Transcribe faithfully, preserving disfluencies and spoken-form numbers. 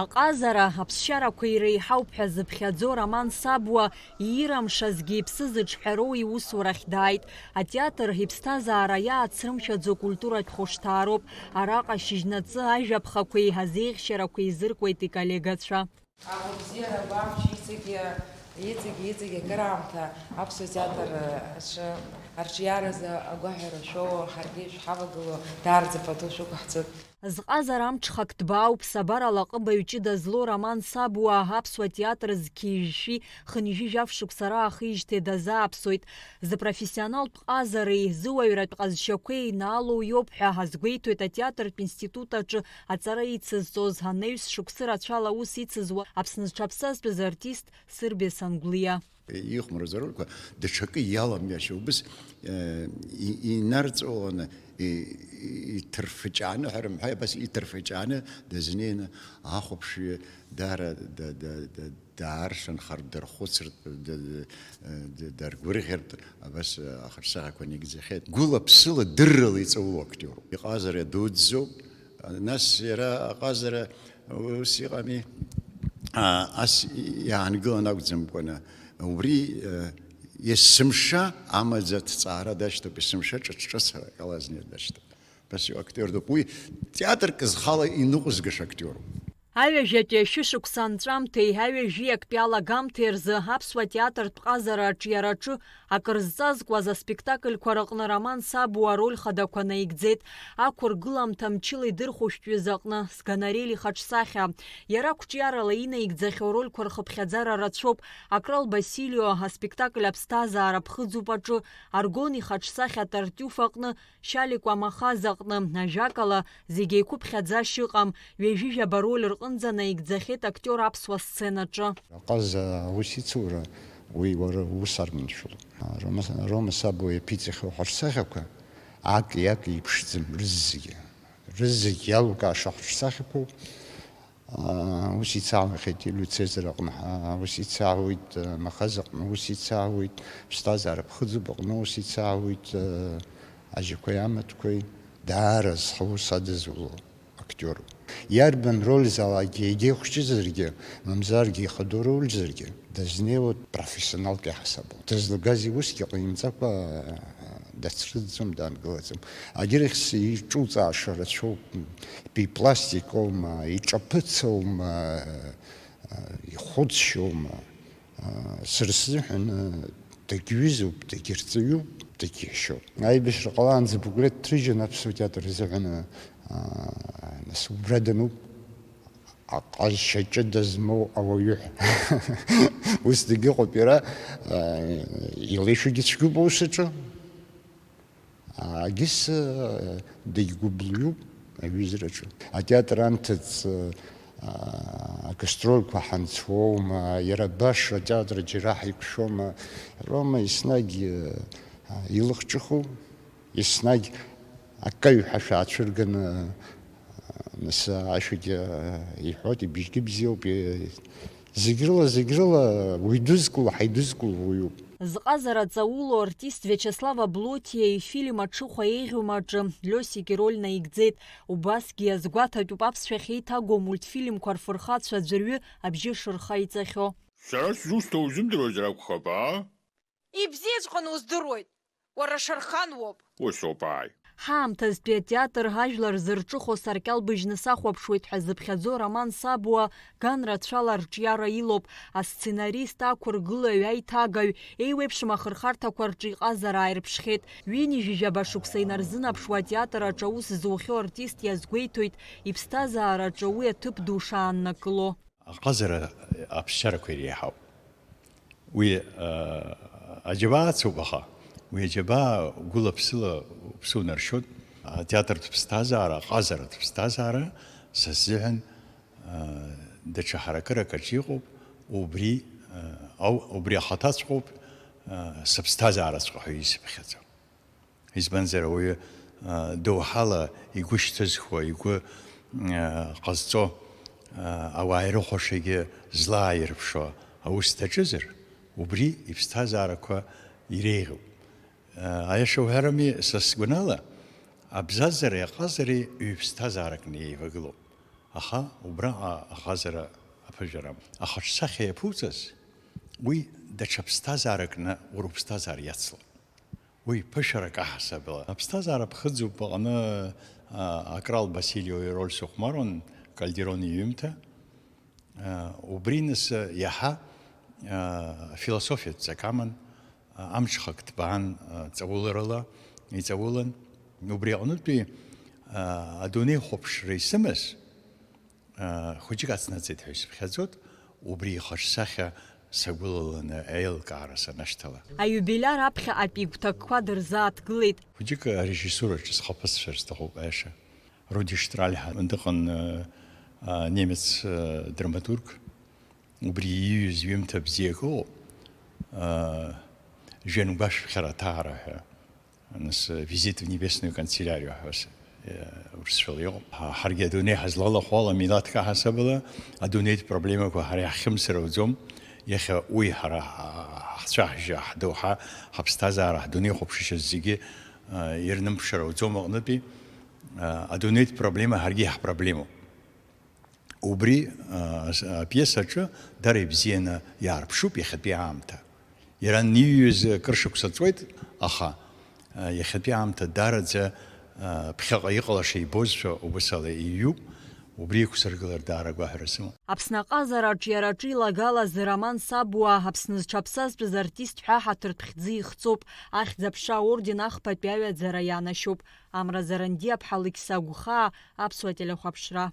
Аҟазара аԥсшьарақәа иреиҳауп ҳәа зыԥхьаӡо Роман Сабуа иирымшазгьы иԥсы зыҿҳәароу иусурахь дааит. Атеатр иԥсҭазаара иаацрымшәаӡо культуратә хәышҭаароуп. Араҟа шьыжьнаҵы ажәаԥхақәеи азеиӷьшьарақәеи зыркуеит иколлегацәа. Агәабзиара агәамч иҵегьы, иҵегьы, иҵегьы акыраамҭа аԥсуа театр аҿы арҿиаразы агәаҳәара шәоу ҳаргьы ишәҳавагылоу даараӡа пату шәықәаҳҵоит. Зҟазара амҽхак ҭбаауп, ԥсабарала аҟыбаҩ ҷыда злоу Роман Сабуа аԥсуа театр зқьи жәшәи хынҩажәи жәаф шықәса раахижьҭеи дазааԥсоит. Зыпрофессионалтә ҟазареи зыуаҩратә ҟазшьақәеи наалоу иоуп ҳәа азгәеиҭоит атеатртә институт аҿы аҵара ицызҵоз, анаҩс шықәсы рацәала аус ицызуа Аԥсны зҽаԥсазтәыз артист Сырбеи Сангәлиа. Ихәмаруаз арольқәа даҽакы иаламҩашьо убыс, э, и-, инарҵәоаны, и-, и-, иҭырфыҷааны ҳәа рымҳәа, абас иҭырфыҷааны дазнеины ахәаԥшҩы даара да-, да-, да-, дааршанхартә, дархәыцыртә, да-, да-, да-, даргәырӷьартә, абас, э, ахаҿсахьақәа нагӡахьеит. Гәыла-ԥсыла дыррала иҵаулоу актиоруп. Иҟазара дуӡӡоуп. Нас иара аҟазара ус иҟами, а, ас иаангылан акәӡамкәаны, убри, э, есымша амаӡа аҭҵаара дашьҭоуп, есымша ҿыц-ҿыц акала азнеир дашьҭоуп. Абас иҟоу актиор дууп. Уи театрк зхала иныҟәызгаша актиоруп. Аҩажәатәи ашәышықәса анҵәамҭеи аҩажәи актәи алагамҭеи рзы аԥсуа театртә ҟазара аҿиараҿы акыр зҵазкуаз аспектакльқәа рыҟны Роман Сабуа ароль хадақәа наигӡеит. Ақәыргыламҭа мчыла идырхәышәтәҩыз аҟны Сганарели ихаҿсахьа. Иара қәҿиарала инаигӡахьоу арольқәа рхыԥхьаӡара рацәоуп. Акрал Басилио аспектакль Аԥсҭазаара ԥхыӡуп аҿы, Аргон ихаҿсахьа Тартиуф аҟны, Шьаликәа Амахаз аҟны, ажәакала, зегь еиқәыԥхьаӡашьа ыҟам, ҩажәи жәаба роль рҟынӡа наигӡахьеит актиор аԥсуа сценаҿы. Аҟаза аус ицура, уи уара уус арманшәалоуп. Рома, Рома Сабуа иаԥиҵахьоу ҳарсахьақәа аки-аки еиԥшӡам, рызегьы, рызегь иалукааша ҳарсахьақәоуп. Аа, ус ицаауахьеит Иулиу Цезар аҟны, аа, ус ицаауеит, э, Махаз аҟны, ус ицаауеит, Ԥсҭазаара ԥхыӡуп аҟны, ус ицаауеит, э, Ажьақәеи амаҭқәеи, даара зхы ус адызуло актиоруп. Иарбан роль залакгьы, егьа ихәҷызаргьы, мамзаргьы ихадоу рользаргьы, дазнеиуа профессионалтә иаҳасабала. Дызлагазеи усгьы ҟаимҵакәа, э, дацрыҵӡом, даангылаӡом. Агьырахь иҿуҵааша рацәоуп, ипластикоума, иҿаԥыцоума, ихәыцшьоума, сара сзыҳәан дагьҩызоуп, дагьырҵаҩуп, дагьиашьоуп. Аибашьра ҟалаанӡа Буклет дҭрыжьын аԥсуа театр изыҳәан, нас убра дануп. Аҟазшьа ҷыда змоу ауаҩы ҳәа. Ус дагьыҟоуп иара, а, илеишәагьы цәгьоуп аус аҿы. Агьыс, а, дагьгәыблҩуп аҩызараҿы. Атеатр анҭыҵ, а, агастрольқәа ҳанцәоума, иара баша атеатр џьара ҳаиқәшәома, Рома еснагь, а, илыхҿыху. Еснагь акаҩ ҳәа шәаацәырганы, нас ашәагьы иҳәоит, ибжьгьы бзиоуп, зегь рыла, зегь рыла уаҩ дызкыло, ҳаидызкыло уаҩуп. Зҟазара ҵаулоу артист Виачеслав Аблотиа ифильм Аҽыхәа еиӷьума аҿы Лиосик ироль наигӡеит. Убасгьы иазгәаҭатәуп аԥсшәахь еиҭагоу амультфильмқәа рфырхацәа аӡәырҩы абжьы шырха иҵахьоу. Сара сзусҭоу узымдыруазар акәхап, аа? Ибзиаҵәҟьаны уздыруеит, уара Шархан уоуп. Усоуп, ааи. Ҳаамҭазтәи атеатр ажәлар зырҿыхо саркьал быжьны сахәаԥшуеит ҳәа зыԥхьаӡо Роман Сабуа ган рацәала арҿиара илоуп. Асценарист, ақәыргылаҩ, аиҭагаҩ, еиуеиԥшым ахырхарҭақәа рҿы иҟазара ааирԥшхьеит. Ҩынҩажәижәаба шықәса инарзынаԥшуа атеатр аҿы аус зухьоу артист иазгәеиҭоит иԥсҭазаараҿы уи аҭыԥ ду шааннакыло. Аҟазара аԥсшьарақәа иреиҳауп. Уи, а, аџьабаа ацуп, аха уи аџьабаа гәыла-ԥсыла уԥсы унаршьоит. Атеатртә ԥсҭазаара, аҟазаратә ԥсҭазаара са сзыҳәан, а, даҽа ҳаракырак аҿы иҟоуп, убри, а, ау-, убри ахаҭаҵәҟьоуп, а, сыԥсҭазаараҵәҟьа ҳәа исыԥхьаӡо. Избанзар, ауаҩы, а, доуҳала игәы шьҭызхуа, игәы, а, ҟазҵо, а, ауаа ирыхәашагьы злааирԥшуа аус даҿызар, убри иԥсҭазаарақәа иреиӷьуп. А, аиаша уҳәарами, са сгәанала, абзазареи аҟазареи ҩ-ԥсҭазааракны еивагылоуп. Аха убраҟа аҟазара аԥыжәара ахаҿсахьа иаԥуҵаз, уи даҽа ԥсҭазааракны уара уԥсҭазаара иацлон. Уи ԥышәарак аҳасабала. Аԥсҭазаара ԥхыӡуп аҟны, а, Акрал Басилио ироль сыхәмаруан, Кальдерон иҩымҭа. А, убри нас, а, иаҳа, а, афилософиатә ҵак аман, а, амҽхак ҭбаан, а, ҵауларала иҵаулан. Убри аҟнытәи, а, адунеихәаԥшра исымаз, а, хәыҷык ацнаҵеит ҳәа исыԥхьаӡоит, убри ихаҿсахьа сагәылаланы аилкаара санашьҭала. Аиубилиар аԥхьаҟатәи игәҭакқәа дырзааҭгылеит. Хәыҷык арежиссураҿы схаԥыцәар сҭахуп, аиаша. Руди Штраль ҳәа дыҟан, а, а, немец, а, драматург. Убри ииҩыз ҩымҭа бзиак ыҟоуп, а, Жәҩангәашәԥхьара аҭаара ҳәа. Нас, э, Визит в небесную канцелярию ҳәа с-, э, урысшәала иҟоуп. Ҳа-, ҳаргьы адунеи ҳазлалахәу ала, милаҭк аҳасабала, адунеитә проблемақәа ҳара иаҳхьымсыр ауӡом. Иахьа уи ҳара ҳа-, ҳцәаҳжьы, ҳдоуҳа, ҳаԥсҭазаара, ҳдунеихәаԥшышьа зегьы, э, ирнымԥшыр ауӡом аҟнытәи. Э, адунеитә проблема ҳаргьы иаҳпроблемоуп. Убри, а, с-, апиесаҿы дара ибзианы иаарԥшуп иахьатәи аамҭа. Иара аниҩыз акыр шықәса ҵуеит, аха, а, иахьатәи аамҭа дараӡа, а, ԥхьаҟа иҟалаша ибозшәа убыс ала иҩуп, убри иқәсыргылар даара агәаҳәара сымоуп. Аԥсны аҟазараҿ иара аҿы илагалаз Роман Сабуа Аԥсны зҽаԥсазтәыз артист ҳәа ҳаҭыртә хьӡы ихҵоуп, Ахьӡ-аԥша аорден ахԥатәи аҩаӡара ианашьоуп, Амра Зарандиаԥҳа Лықьса Гәхаа, Аԥсуа телехәаԥшра.